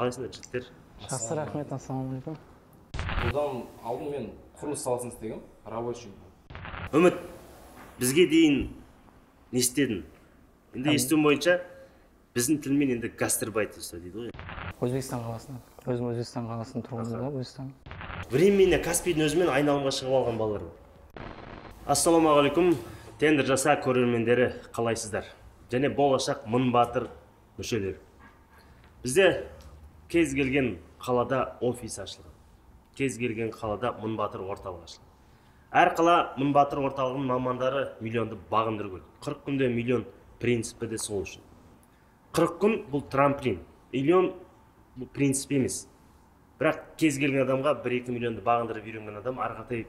Қалайсыңдар, жігіттер? Жақсы, рахмет, ассалаумағалейкум. Бұдан алдын мен құрылыс саласын істегенмін, рабочий. Үміт, бізге дейін не істедің? Енді естуім бойынша, біздің тілмен енді гастарбайтер дейді ғой. Өзбекстан қаласында. Өзім Өзбекстан қаласының тұрғыны да, Өзбекстан. Временно Каспийдің өзімен айналымға шығып алған балалар бар. Ассалаумағалейкум, тендер жаса көрермендері, қалайсыздар? Және болашақ мың батыр мүшелері. Бізде кез келген қалада офис ашылған. Кез келген қалада мың батыр орталығы ашылған. Әр қала мың батыр орталығының мамандары миллионды бағындыру керек. 40 күнде миллион принципі де сол үшін. 40 күн бұл трамплин. Миллион бұл принцип емес. Бірақ кез келген адамға 1-2 миллионды бағындырып үйренген адам ары қаратай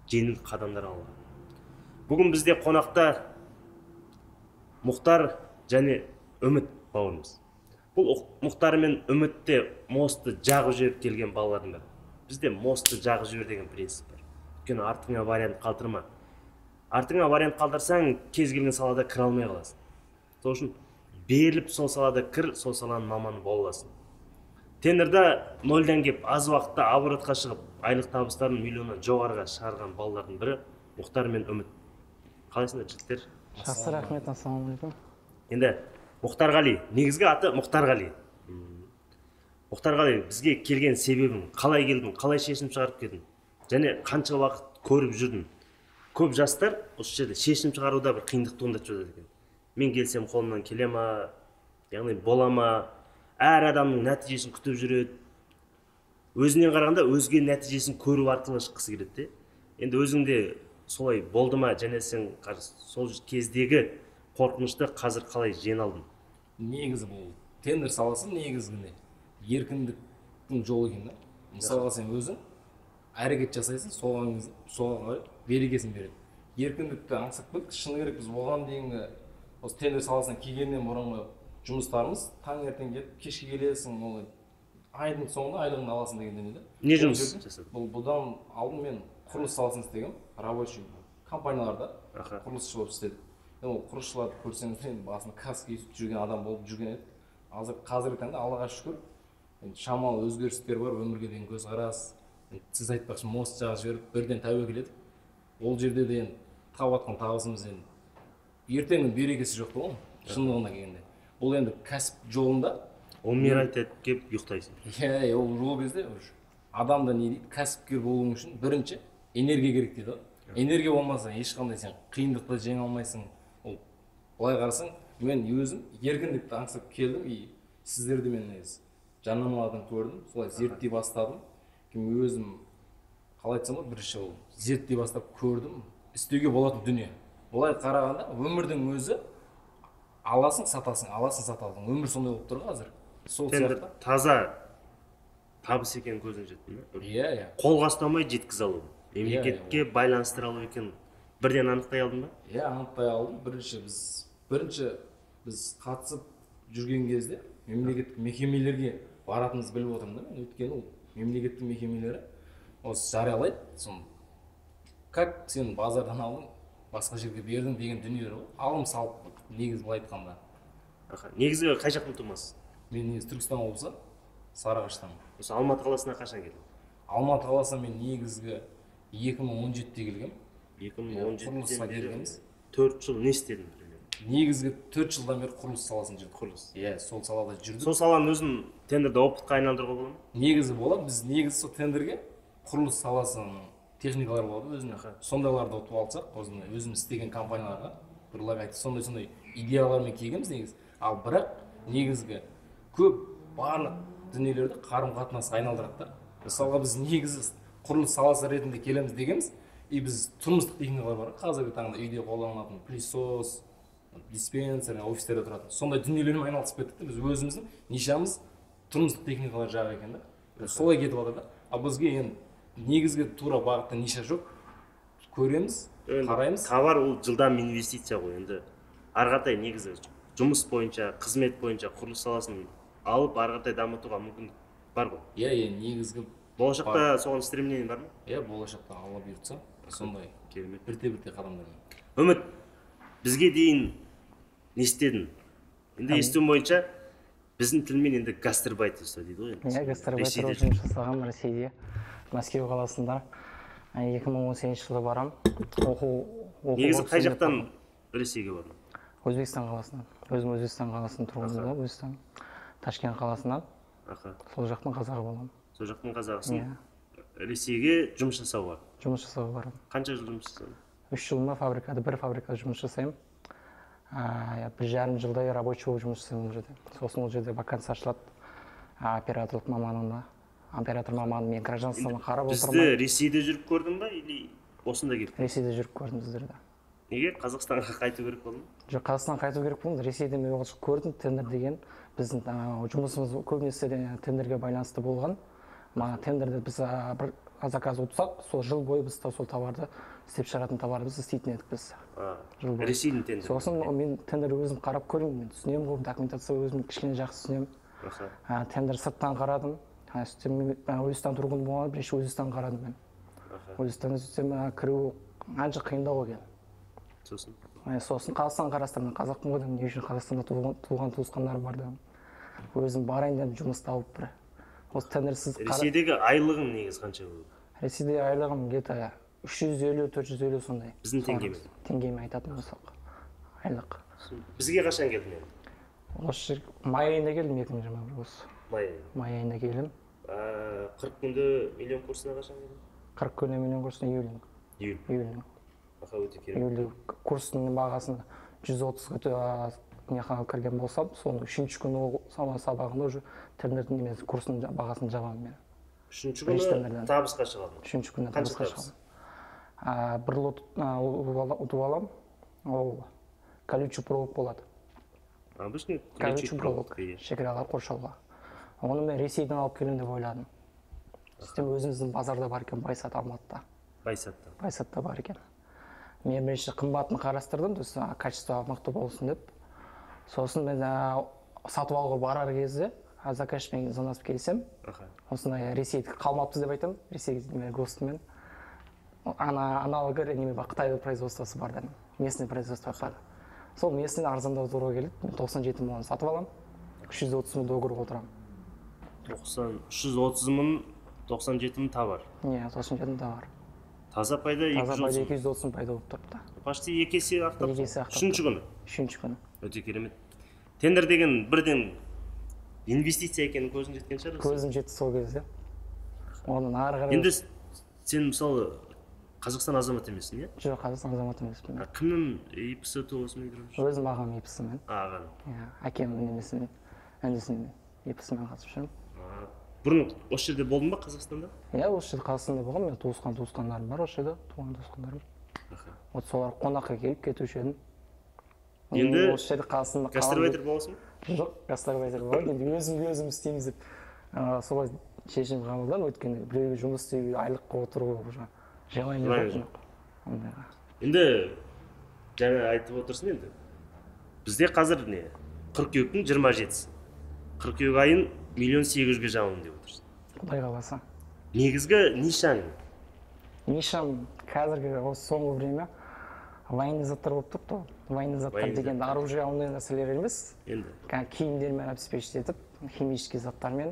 жеңіл қадамдар ала алады. Бүгін бізде қонақта Мұхтар және Үміт бауырымыз. Бұл Мұхтар мен Үміт те мостты жағып жіберіп келген балалардың бірі. Бізде мостты жағып жібер деген принцип бар. Өйткені артыңа вариант қалдырма. Артыңа вариант қалдырсаң, кез келген салада кіре алмай қаласың. Сол үшін беріліп сол салада кір, сол саланың маманы бола аласың. Тендерда нольдан кеп аз уақытта оборотқа шығып, айлық табыстарын миллионнан жоғарыға шығарған балалардың бірі Мұхтар мен Үміт. Қалайсыңдар, жігіттер? Жақсы, рахмет, ассалаумағалейкум. Енді Мұхтарғали, негізгі аты Мұхтарғали. Мұхтарғали, бізге келген себебің, қалай келдің, қалай шешім шығарып келдің және қанша уақыт көріп жүрдің? Көп жастар осы жерде шешім шығаруда бір қиындық туындатып жатады екен. Мен келсем қолымнан келе ма, яғни бола ма? Әр адамның нәтижесін күтіп жүреді. Өзінен қарағанда өзге нәтижесін көру арқылы шыққысы келеді де. Енді өзіңде солай болды ма, және сен сол кездегі қорқынышты қазір қалай жеңе алдың? Негізі бұл тендер саласы негізгі еркіндіктің жолы екен да. Мысалға сен өзің әрекет жасайсың, соған қарай берекесін береді. Еркіндікті аңсап кеттік. Шыны керек, біз оған дейінгі осы тендер саласына келгеннен бұрынғы жұмыстарымыз таңертең келіп кешке келесің, ол айдың соңында айлығыңды аласың деген дүние да. Не жұмыс жасадың? Бұл бұдан алдын мен құрылыс саласын істегенмін, рабочий компанияларда құрылысшы болып істедім. Ол құрылысшыларды көрсеңіз, енді басында каска киіп жүрген адам болып жүрген еді. Қазіргі таңда Аллаға шүкір, енді шамалы өзгерістер бар, өмірге деген көзқарас. Сіз айтпақшы, мост жағып жіберіп бірден тәуекел етіп, ол жерде де енді тауып жатқан табысымыз енді ертеңнің берекесі жоқ та ғой, шындығына келгенде. Бұл енді кәсіп жолында умирать етіп келіп ұйықтайсың. Иә, ол кезде адамда не дейді, кәсіпкер болуың үшін бірінші энергия керек дейді ғой. Энергия болмаса ешқандай сен қиындықты жеңе алмайсың. Ол былай қарасаң, мен өзім еркіндікті аңсап келдім, и сіздерді мен негізі жарнамалардан көрдім, солай зерттей бастадым. Мен өзім қалай айтсам болады, бірінші ол зерттей бастап көрдім, істеуге болатын дүние. Былай қарағанда өмірдің өзі аласың, сатасың, аласың, сатасың. Өмір сондай болып тұр қазір. Сол сияқты таза табыс екенін көзің жетті ме? Иә, иә. Қолға ұстамай жеткізе алу, мемлекетке байланыстыра алу екен бірден анықтай алдың ба? Иә, анықтай алдым. Бірінші біз қатысып жүрген кезде мемлекеттік мекемелерге баратынымызды біліп отырмын да мен. Өйткені ол мемлекеттік мекемелері осы жариялайды, соны как сен базардан алдың, басқа жерге бердің деген дүниелер ғой. Алым салып негізі былай айтқанда. Негізі қай жақтың тумасысың? Мен негізі Түркістан облысы, Сарыағаштан. Осы Алматы қаласына қашан келдің? Алматы қаласына мен негізгі 2017-те келгем. 2017-тен бері 4 жыл не істедің? Негізгі 4 жылдан бері құрылыс саласында жүрдік. Құрылыс. Иә, сол салада жүрдік. Сол саланың өзін тендерде опытқа айналдыруға болады ма? Негізі болады. Біз негізі сол тендерге құрылыс саласының техникалары болады өзіне. Сондайларды ұтып алсақ, өзіміз істеген компанияларға предлагать сондай-сондай идеялармен келгенбіз негізі. Ал бірақ негізгі көп барлық дүниелерді қарым-қатынасқа айналдырады да. Мысалға біз негізі құрылыс саласы ретінде келеміз дегенбіз, и біз тұрмыстық техникалар бар қазіргі таңда үйде қолданылатын пылесос, диспенсер, офистерде тұратын сондай дүниелермен айналысып кеттік те. Біз өзіміздің нишамыз тұрмыстық техникалар жағы екен да, солай кетіп жатыр да. Ал бізге енді негізгі тура бағытта ниша жоқ, көреміз, қараймыз. Товар ол жылдам инвестиция ғой. Енді ары қаратай негізі жұмыс бойынша, қызмет бойынша құрылыс саласын алып ары қаратай дамытуға мүмкіндік бар ғой. Иә, иә, негізгі болашақта соған стремление бар ма? Иә, болашақта Алла бұйыртса сондай керемет бірте-бірте қадамдармен. Үміт, бізге дейін не істедің? Енді естуім бойынша Біздің тілмен енді гастарбайтерство дейді ғой енді. Иә, гастарбайтер болып жұмыс жасағанмын Ресейде, Мәскеу қаласында. 2018 жылы барам. Оқу Негізі қай жақтан Ресейге бардың? Өзбекстан қаласынан. Өзім Өзбекстан қаласының тұрғынымын, Өзбекстан. Ташкент қаласынан. Сол жақтың қазағы боламын. Сол жақтың қазағысың. Ресейге жұмыс жасауға? Жұмыс жасауға барамын. Қанша жыл жұмыс жасадың? 3 жыл ма фабрикада, бір фабрикада жұмыс жасаймын. 1,5 жылдай рабочий болып жұмыс жасаймын ол жерде. Сосын ол жерде вакансия ашылады операторлық маманына. Оператор маманы, мен гражданствоны қарап отырмай. Бізді Ресейде жүріп көрдің ба или осында келіп? Ресейде жүріп көрдім сіздерді. Неге Қазақстанға қайту керек болды? Жоқ, Қазақстанға қайту керек болды. Ресейде мен оғаш көрдім, тендер деген біздің жұмысымыз көбінесе тендерге байланысты болған. Маған тендерде біз бір заказ ұтсақ, сол жыл бойы біз сол товарды істеп шығаратын товарды біз істейтін едік біз. Жыл бойы. Ресейдің тендері. Сосын мен тендерді өзім қарап көрдім, мен түсінемін ғой, документация өзім кішкене жақсы түсінемін. Тендер сырттан қарадым. Өзбекстан тұрғыны болған, бірінші Өзбекстан қарадым мен. Өзбекстаннан сөйтсем кіру анша қиындау екен. Сосын? Сосын Қазақстан қарастырдым, қазақпын ғой дедім, не үшін Қазақстанда туған туысқандарым бар дедім. Өзім барайын дедім, жұмыс тауып бір. Осы тендерсіз Ресейдегі айлығың негізі қанша болды? Ресейде айлығым где-то 350-450 сондай. Біздің теңгемен? Теңгемен айтатын болсақ, айлық. Бізге қашан келдің енді? Осы жер май айында келдім, 2021 осы. Май айында? Май айында келдім. 40 күнде миллион курсына қашан келдің? 40 күнде миллион курсына июльдің. Июль? Июльдің. Аха, өте керемет. Июльде курстың бағасын 130-ға кірген болсам, соның 3-ші күні ол сабағында уже тендердің немесе курстың бағасын жабамын мен. 3-ші күні табысқа шығадың? 3-ші күні табысқа шығамын. Бір лот ұтып аламын, ол колючий проволок болады. Обычный колючий проволок, шекаралар қоршауға. Оны мен Ресейден алып келемін деп ойладым. Сөйтсем өзіміздің базарда бар екен, Байсат Алматыда. Байсатта? Байсатта бар екен. Мен бірінші қымбатын қарастырдым, то есть качество мықты болсын деп. Сосын мен сатып алуға барар кезде заказчикпен звондасып келсем, осындай Ресейдікі қалмапты деп айтамын, Ресейдегі ГОСТымен. Аналогы неме бар, Қытайдың производствосы бар дедім, местный производство бар. Сол местный арзандау тура келеді, мен 97 мыңнан сатып аламын, 330 мың договорға отырамын. 330 мың, 97 мың товар. Иә, 97 мың товар. Таза пайда 230 мың пайда болып тұрыпты. Почти 2 есе ақтап. 2 есе ақтап. 3-ші күні. 3-ші күні. Өте керемет. Тендер деген бірден инвестиция екенін көзің жеткен шығар? Көзім жетті сол кезде. Оның ары қарай. Енді сен мысалы Қазақстан азаматы емессің, иә? Жоқ, Қазақстан азаматы емеспін. Кімнің ИП-сі туғысымен кіріп жүрсің? Өзім ағам ИП-сімен. Ағаң. Иә, әкемнің немесімен, інісімен, ИП-сімен қатысып жүрмін. Бұрын осы жерде болдың ба Қазақстанда? Иә, осы жерде Қазақстанда болғанмын. Мен туысқан туысқандарым бар осы жерде, туған туысқандарым. Вот солар қонаққа келіп кетуші едім. Енді осы жерде Қазақстанда гастарбайтер боласың ба? Жоқ, гастарбайтер болмадым. Енді өзімге өзім істейміз деп солай шешім қабылдадым. Өйткені біреуге жұмыс істеуге, айлыққа отыру уже желание жоқ ондайға. Енді жаңа айтып отырсың енді. Бізде қазір не? Қыркүйектің 27-сі. Қыркүйек айын 1 800 000-ге жабамын деп отырсың. Құдай қаласа. Негізгі нишаң? Нишам қазіргі осы соңғы время военный заттар болып тұрыпты. Военный заттар деген оружие ондай нәрселер емес. Енді киімдермен обеспечить етіп, химический заттармен,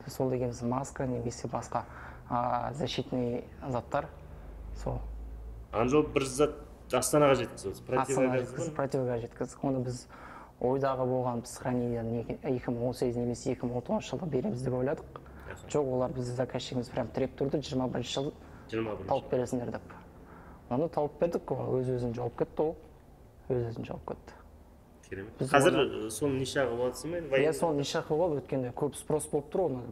сол дегеніміз маска немесе басқа защитный заттар. Сол. Ана жолы бір зат Астанаға жеткізіп, противогаз жеткіздік. Оны біз ойдағы болған біз хранениені 2018 немесе 2019 жылда береміз деп ойладық. Жоқ, олар бізді заказчигіміз прям тіреп тұрды, 21 жыл тауып бересіңдер деп. Оны тауып бердік, өз-өзін жауып кетті ол. Өз-өзін жауып кетті. Керемет. Қазір соны ниша қылып жатсың ба? Иә, соны ниша қылып алып, өткенде көп спрос болып тұр оны.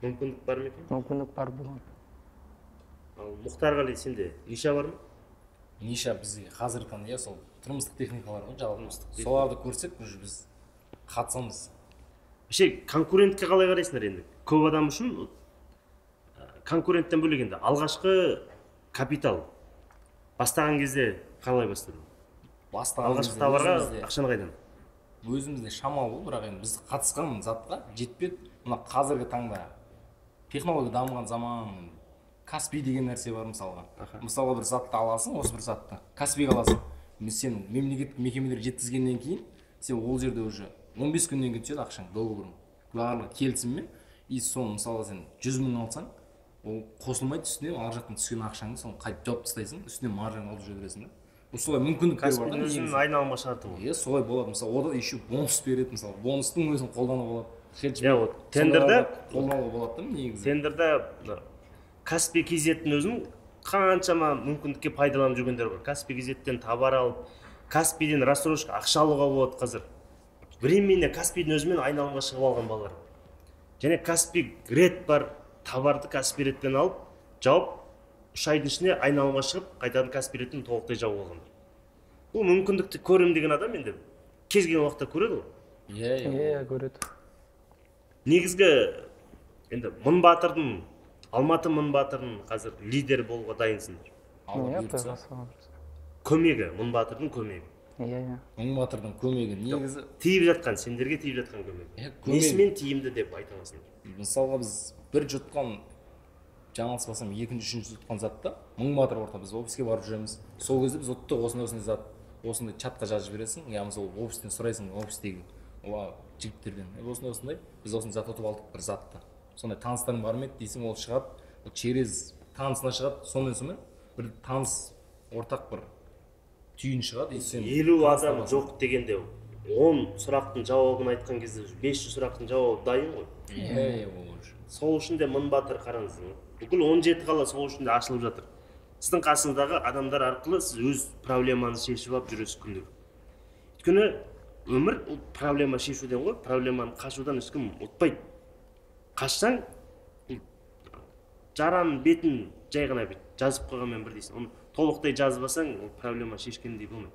Мүмкіндік бар ма екен? Мүмкіндік бар бұған. Ал Мұхтарғали, сенде ниша бар ма? Ниша бізге қазіргі таңда иә, сол тұрмыстық техникалар ғой, жалпы. Соларды көрсек, уже біз қатысамыз. Вообще конкурентке қалай қарайсыңдар енді? Көп адам үшін конкуренттен бөлек енді алғашқы капитал бастаған кезде қалай бастадың? Бастаған алғашқы товарға ақшаны қайдан? Өзімізде шамалы болды, бірақ енді біз қатысқан затқа жетпеді. Мына қазіргі таңда технология дамыған заман, Каспи деген нәрсе бар мысалға. Мысалға бір затты аласың, осы бір затты Каспиге аласың. Сен мемлекеттік мекемелерге жеткізгеннен кейін сен ол жерде уже 15 күннен кейін түседі ақшаң договорың. Барлығы келісіммен. И соны мысалға сен 100 мың алсаң, ол қосылмайды үстіне, ар жақтан түскен ақшаңды соны қайтып жауып тастайсың, үстіне маржаны алып жүре бересің да. Бұл солай мүмкіндіктер бар да. Өзінің айналымға шығарту болады. Иә, солай болады. Мысалы, ода еще бонус береді, мысалы, бонустың өзін қолдануға болады. Иә, вот тендерде қолдануға болады да негізі. Тендерде Каспий KZ-тің өзін қаншама мүмкіндікке пайдаланып жүргендер бар. Каспий KZ-тен товар алып, Каспийден рассрочка ақша алуға болады қазір. Временно Каспийдің өзімен айналымға шығып алған балалар. Және Каспий Ред бар, товарды Каспий Редтен алып, жауып, 3 айдың ішінде айналымға шығып, қайтадан Каспий Редтен толықтай жауып алғандар. Бұл мүмкіндікті көрем деген адам енді кез келген уақытта көреді ғой. Иә, көреді. Негізгі енді Мың батырдың, Алматы Мың батырдың қазір лидер болуға дайынсыңдар. Көмегі, Мың батырдың көмегі. Иә. Мың батырдың көмегі негізі тиіп жатқан, сендерге тиіп жатқан көмегі. Несімен тиімді деп айта аласыңдар? Мысалға біз бір жұтқан, жаңылыспасам, екінші, үшінші жұтқан затта Мың батыр орта біз офиске барып жүреміз. Сол кезде біз ұттық осындай зат, осындай чатқа жазып жібересің, я мысалы офистен сұрайсың, офистегі жігіттерден. Осындай біз осындай зат ұтып алдық бір затты. Сондай таныстарың бар ма еді дейсің, ол шығады, ол через танысына шығады, сонымен сонымен бір таныс ортақ бір түйін шығады. 50 адам жоқ дегенде 10 сұрақтың жауабын айтқан кезде 500 сұрақтың жауабы дайын ғой. Иә, ол уже. Сол үшін де Мың батыр қараңыз. Бүкіл 17 қала сол үшін де ашылып жатыр. Сіздің қасыңыздағы адамдар арқылы сіз өз проблемаңызды шешіп алып жүресіз күндік. Өйткені өмір ол проблема шешуден ғой, проблеманы қашудан ешкім ұтпайды. Қашсаң, жараның бетін жай ғана бет жазып қойғанмен бірдейсің. Оны толықтай жазбасаң, ол проблема шешкендей болмайды.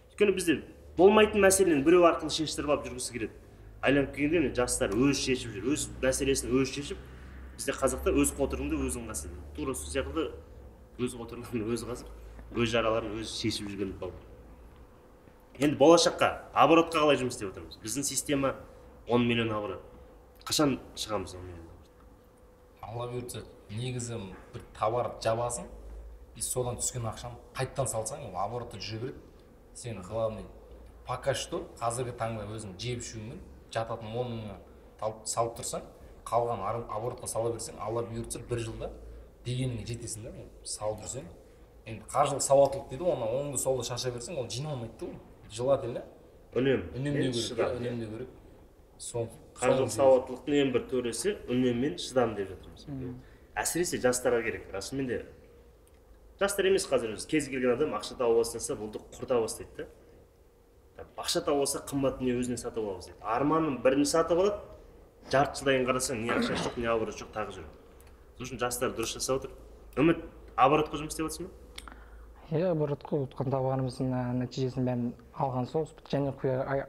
Өйткені бізде болмайтын мәселені біреу арқылы шештіріп алып жүргісі келеді. Айланып келгенде міне жастар өз шешіп жүр, өз мәселесін өз шешіп, бізде қазақта өз қотырыңды өзің қасы дейді. Тура сол сияқты өз қотырын өзі қасып, өз жараларын өзі шешіп жүрген балалар. Енді болашаққа, оборотқа қалай жұмыс істеп отырмыз? Біздің система 10 миллион оборот. Қашан шығамыз 10 миллион оборотқа? Алла бұйыртса, негізі бір товар жабасың, и содан түскен ақшаны қайттан салсаң, ол оборотта жүре береді. Сен главный пока что қазіргі таңда өзің жеп ішуіңмен жататын 10 мыңға салып тұрсаң, қалған оборотқа сала берсең, Алла бұйыртса бір жылда дегеніңе жетесің да, салып жүрсең. Енді қаржылық сауаттылық дейді, оны оңды солды шаша берсең, ол жиналмайды да ол. Желательно үнемдеу керек, үнемдеу керек. Сол қаржылық сауаттылықтың ең бір төресі үнем мен шыдам деп жатырмыз. Әсіресе жастарға керек. Расымен де жастар емес қазір өзі кез келген адам ақша тауып бастаса, болды құрта бастайды да. Ақша тауып алса, қымбат не өзіне сатып ала бастайды. Арманын бірін сатып алады, жарты жылдан кейін қарасаң, не ақша жоқ, не оборот жоқ, тағы жүреді. Сол үшін жастар дұрыс жасап отыр. Үміт, оборотқа жұмыс істеп жатсың ба? Иә, оборотқа ұтқан товарымыздың нәтижесін бәрін алған соң, және ары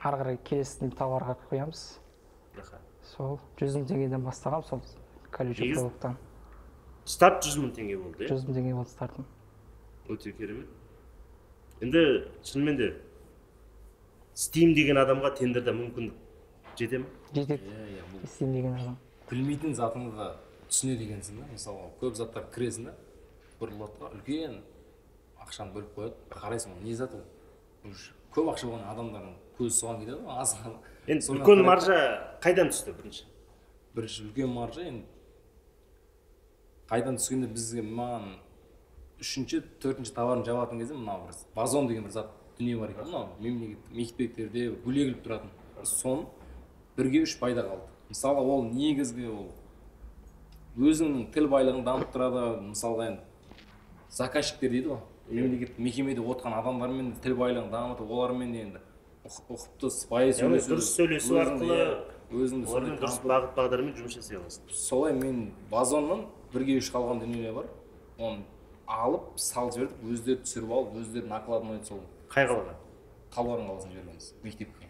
қарай келесін товарға қоямыз. Сол 100 мың теңгеден бастағам, сол колючий проволоктан. Старт 100 мың теңге болды, 100 мың теңге болды стартым. Өте керемет. Енді шынымен де істеймін деген адамға тендерде мүмкіндік жете ме? Жетеді. Істеймін деген адам. Білмейтін затыңды түсінеді екенсің да. Мысалға, көп заттар кіресің да, бір лотқа үлкен ақшаны бөліп қояды, қарайсың, ол не зат ол? Көп ақша болған адамдардың көзі соған кетеді ғой, аз. Енді үлкен маржа қайдан түсті бірінші? Бірінші үлкен маржа енді қайдан түскенде бізге маған үшінші, төртінші товарын жабатын кезде мынау бір вазон деген бір зат дүние бар екен, мынау мемлекеттік мектептерде бөлек тұратын. Соны 1-3 пайда қалды. Мысалға, ол негізгі ол өзіңнің тіл байлығын дамытып тұрады. Мысалға, енді заказчиктер дейді ғой, мемлекеттік мекемеде отырған адамдармен тіл байлығын дамытып, олармен енді ұқыпты, сыпайы сөйлесу, дұрыс сөйлесу арқылы өзіңді сондай дұрыс бағыт бағдармен жұмыс жасай аласың. Солай мен вазоннан 1-3 қалған дүние бар, оны алып салып жібердік, өздері түсіріп алып, өздері накладной сол. Қай қалаға? Талдықорған қаласына жібергенбіз, мектепке.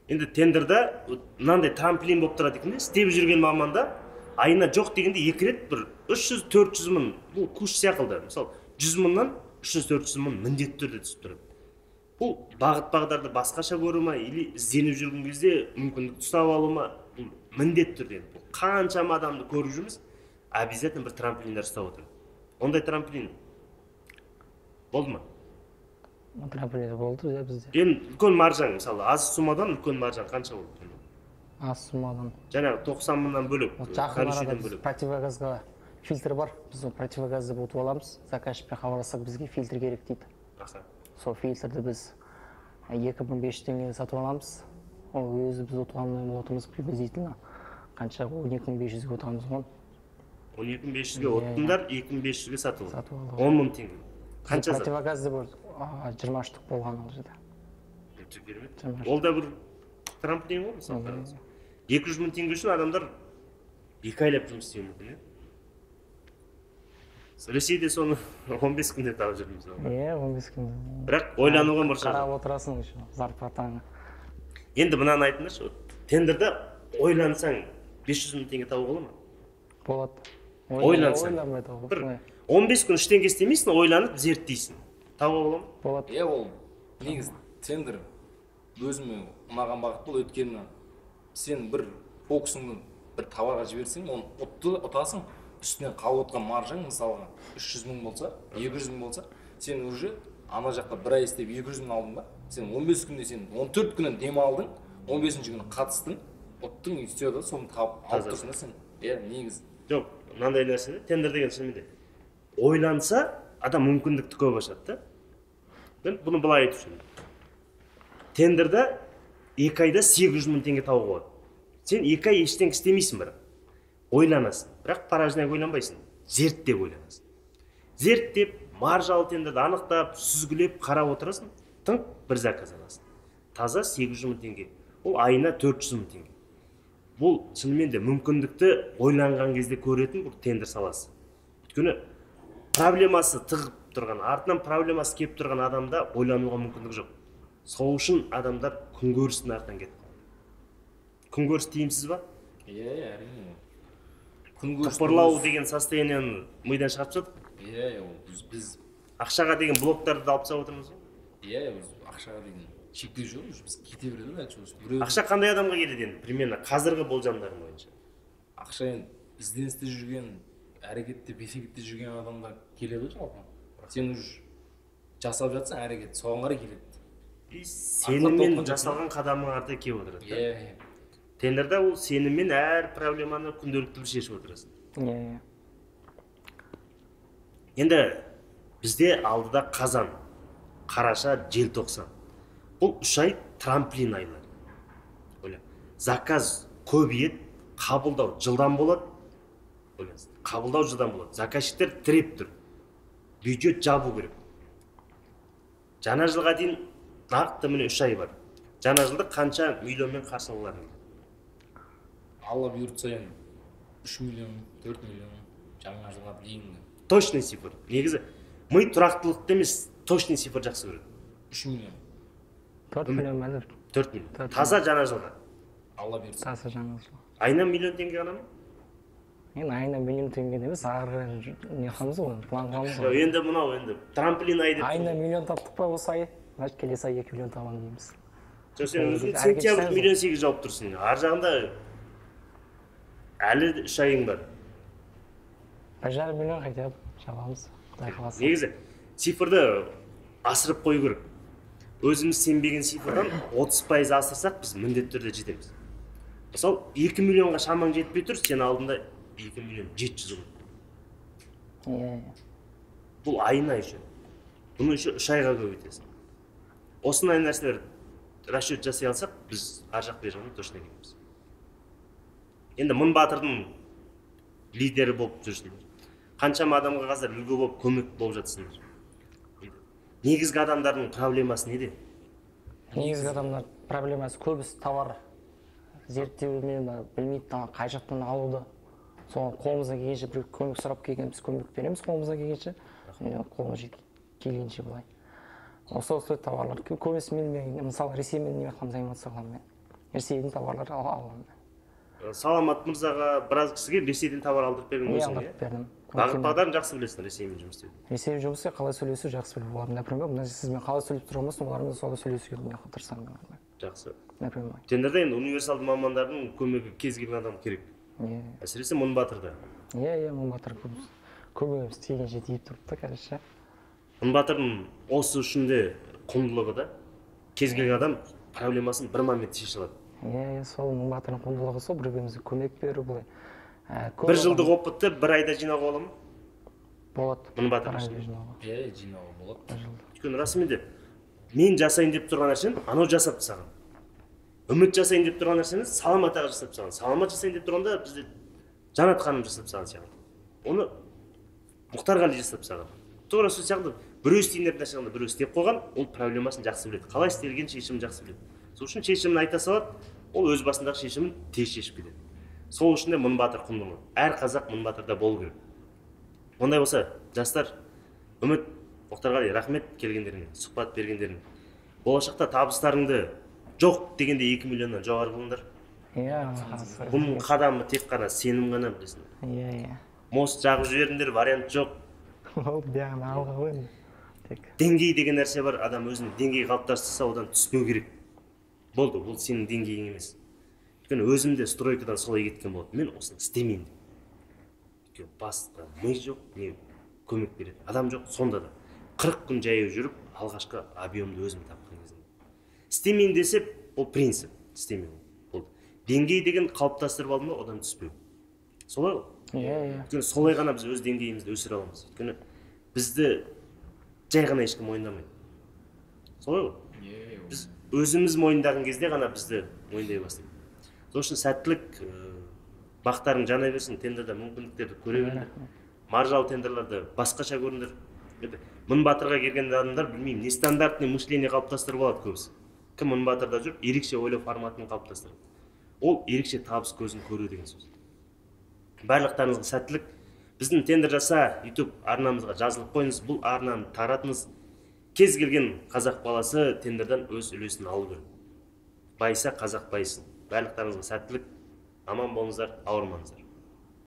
Енді тендерда мынандай трамплин болып тұрады екен де, істеп жүрген маманда айына жоқ дегенде 2 рет бір 300-400 мың, бұл күш секілді. Мысалы, 100 мыңнан 300-400 мың міндетті түрде түсіп тұрады. Бұл бағыт бағдарды басқаша көру ма, или ізденіп жүрген кезде мүмкіндік ұстап алу ма, бұл міндетті түрде. Бұл қаншама адамды көріп жүрміз, обязательно бір трамплиндер ұстап отырады. Ондай трамплин болды ма? Трамплин болды иә бізде. Енді үлкен маржаң, мысалы, аз суммадан үлкен маржаң қанша болды? Аз суммадан. Жаңағы 90 мыңнан бөлек. Жақын арада біз противогазға фильтр бар, біз ол противогазды ұтып аламыз. Заказчикпен хабарлассақ, бізге фильтр керек дейді. Сол фильтрді біз 2500 теңгеге сатып аламыз. Ол өзі біз ұтқан лотымыз приблизительно қанша, 12500-ге ұтамыз ғой. 12500-ге ұттыңдар, 2500-ге сатып алдық. 10 мың теңге. Қанша зат? Противогазды бір 20 штук болған ол жерде. Өте керемет. Ол да бір трамплин ғой, мысалы. 200 мың теңге үшін адамдар 2 айлап жұмыс істеуі мүмкін, иә? Ресейде соны 15 күнде тауып жүрміз. Иә, 15 күнде. Бірақ ойлануға мұрша жоқ. Қарап отырасың еще зарплатаңа. Енді мынаны айтыңдаршы, тендерде ойлансаң 500 мың теңге табуға бола ма? Болады. Ойлансаң. Бір 15 күн ештеңе істемейсің, ойланып зерттейсің. Табуға бола ма? Болады. Иә, ол негізі тендер өзіме ұнаған бағыт бұл, өйткені сен бір фокусыңды бір товарға жіберсең, оны ұтасың, үстінен қалып отқан маржаң мысалға 300 мың болса, 200 мың болса, сен уже ана жақта бір ай істеп 200 мың алдың ба? Сен 15 күнде, сен 14 күнін дем алдың, 15-ші күні қатыстың, ұттың, и все, да, соны тауып алып тұрсың да сен. Иә, негізі. Жоқ, мынандай нәрсе, тендер деген шынымен де ойланса, адам мүмкіндікті көп ашады да. Мен бұны былай айтып жүрмін. Тендерде 2 айда 800 мың теңге табуға болады. Сен 2 ай ештеңе істемейсің бірақ. Ойланасың. Бірақ порожняк ойланбайсың. Зерттеп ойланасың. Зерттеп, маржалы тендерді анықтап, сүзгілеп қарап отырасың, тыңқ бір заказ аласың. Таза 800 мың теңге. Ол айына 400 мың теңге. Бұл шынымен де мүмкіндікті ойланған кезде көретін бұл тендер саласы. Өйткені проблемасы тығып тұрған, артынан проблемасы келіп тұрған адамда ойлануға мүмкіндік жоқ. Сол үшін адамдар күнкөрістің артынан кетіп қалды. Күнкөріс тиімсіз ба? Иә, әрине. Күнкөріс топырлау деген состояниені мидан шығарып тастадық. Иә, ол біз ақшаға деген блоктарды алып тастап отырмыз ғой. Иә, біз ақшаға деген шектеу жоқ, біз кете береді ғой. Ақша қандай адамға келеді енді, примерно қазіргі болжамдарың бойынша? Ақша енді ізденісте жүрген, әрекетте, берекетте жүрген адамға келеді ғой жалпы. Сен уже жасап жатсаң әрекет, соған қарай келеді. И сеніммен жасалған қадамың арты келіп отырады. Иә. Тендерде ол сеніммен әр проблеманы күнделікті бір шешіп отырасың. Иә. Енді бізде алдыда қазан, қараша, желтоқсан. Бұл 3 ай трамплин айлары. Ойла. Заказ көбейеді, қабылдау жылдам болады. Ойлаңыз, қабылдау жылдам болады. Заказчиктер тіреп тұр. Бюджет жабу керек. Жаңа жылға дейін нақты міне 3 ай бар. Жаңа жылды қанша миллионмен қарсы алаларың? Алла бұйыртса енді 3 миллион, 4 миллион жаңа жылға дейін. Точный цифр. Негізі ми тұрақтылықты емес, точный цифр жақсы көреді. 3 миллион. 4 миллион мәлім. 4 миллион. Таза жаңа жылға. Алла бұйыртса. Таза жаңа жылға. Айына миллион теңге ғана ма? Енді айына миллион теңге емес, ары қарай не қыламыз ғой, план қыламыз ғой. Енді мынау енді трамплин ай деп. Айына миллион таптық па осы ай? Значит, келесі ай 2 миллион табамын дейміз. Жоқ, сен өзің сентябрь 1,8 миллион жауып тұрсың. Ар жағында әлі 3 айың бар. 1,5 миллион хотя бы жабамыз, Құдай қаласа. Негізі цифрды асырып қою керек. Өзіміз сенбеген цифрдан 30% асырсақ, біз міндетті түрде жетеміз. Мысалы, 2 миллионға шамаң жетпей тұр, сен алдында 2 миллион 700 қой. Иә. Бұл айына еще. Бұны еще 3 айға көбейтесің. Осындай нәрселер расчет жасай алсақ, біз ар жақ бер жағынан точно келеміз. Енді Мың батырдың лидері болып жүрсіңдер. Қаншама адамға қазір үлгі болып, көмек болып жатсыңдар. Негізгі адамдардың проблемасы неде? Негізгі адамдар проблемасы көбісі товар зерттеумен білмейді, қай жақтан алуды. Соған қолымыздан келгенше бір көмек сұрап келген, біз көмек береміз қолымыздан келгенше, қолымыз келгенше былай. Осы товарлар көбісі мен, мысалы, Ресеймен не қыламын, заниматься қыламын мен. Ресейдің товарлары аламын. Саламат мырзаға біраз кісіге Ресейден товар алдырып бердің өзің, алдырып бердім. Бағыт бағдарын жақсы білесің Ресеймен жұмыс істеуді. Ресеймен жұмыс істеу, қалай сөйлесу жақсы біліп олар. Например, мына сізбен қалай сөйлеп тұра алмасын, олармен солай сөйлесуге тырысамын. Жақсы. Например. Тендерде енді универсалды мамандардың көмегі кез келген адамға керек. Иә. Әсіресе Мың батырда. Иә, Мың батыр көмегіміз тигенше тиіп тұрыпты, короче. Мың батырдың осы үшін де құндылығы да. Кез келген адам проблемасын бір моментте шеше алады. Иә, сол Мың батырдың құндылығы сол, бір-бірімізге көмек беру былай. Бір жылдық опытты бір айда жинауға бола ма? Болады. Мың батыр. Иә, жинауға болады. Өйткені расымен де мен жасайын деп тұрған нәрсені анау жасап тастаған. Үміт жасайын деп тұрған нәрсені Саламат аға жасап тастаған. Саламат жасайын деп тұрғанда бізде Жанат ханым жасап тастаған сияқты. Оны Мұхтарғали жасап тастаған. Тура сол сияқты біреу істейін деп нәрсе біреу істеп қойған, ол проблемасын жақсы біледі. Қалай істелген шешімін жақсы біледі. Сол үшін шешімін айта салады, ол өз басындағы шешімін тез шешіп кетеді. Сол үшін де Мың батыр құндылығы. Әр қазақ Мың батырда болу керек. Ондай болса, жастар, Үміт, Мұхтарғали, рахмет келгендеріңе, сұхбат бергендеріңе. Болашақта табыстарыңды жоқ дегенде 2 миллионнан жоғары қылыңдар. Иә. Бұның қадамы тек қана сенім ғана, білесің. Иә, иә. Мост жағып жіберіңдер, вариант жоқ. Ол жағын алға ғой енді. Тек. Деңгей деген нәрсе бар, адам өзінің деңгейі қалыптастырса, одан түспеу керек. Болды, бұл сенің деңгейің емес. Өйткені өзім де стройкадан солай кеткен болады. Мен осыны істемеймін деп. Өйткені баста ми жоқ, не көмек береді адам жоқ, сонда да 40 күн жаяу жүріп, алғашқы объемды өзім тапқан кезімде. Істемеймін десе, ол принцип, істемеймін. Болды. Деңгей деген қалыптастырып алдым ба, одан түспеу. Солай ғой? Иә, иә. Өйткені солай ғана біз өз деңгейімізді өсіре аламыз. Өйткені бізді жай ғана ешкім мойындамайды. Солай ғой? Иә. Біз өзіміз мойындаған кезде ғана бізді мойындай бастайды. Сол үшін сәттілік, бақтарың жана берсін, тендерде мүмкіндіктерді көре беріңдер. Маржалы тендерлерді басқаша көріңдер. Енді Мың батырға келген адамдар, білмеймін, нестандартный мышление қалыптастырып алады көбісі. Кім Мың батырда жүріп, ерекше ойлау форматын қалыптастырады. Ол ерекше табыс көзін көру деген сөз. Барлықтарыңызға сәттілік. Біздің тендер жаса YouTube арнамызға жазылып қойыңыз, бұл арнаны таратыңыз. Кез келген қазақ баласы тендерден өз үлесін алу керек. Байыса қазақ байысын. Барлықтарыңызға сәттілік. Аман болыңыздар, ауырмаңыздар.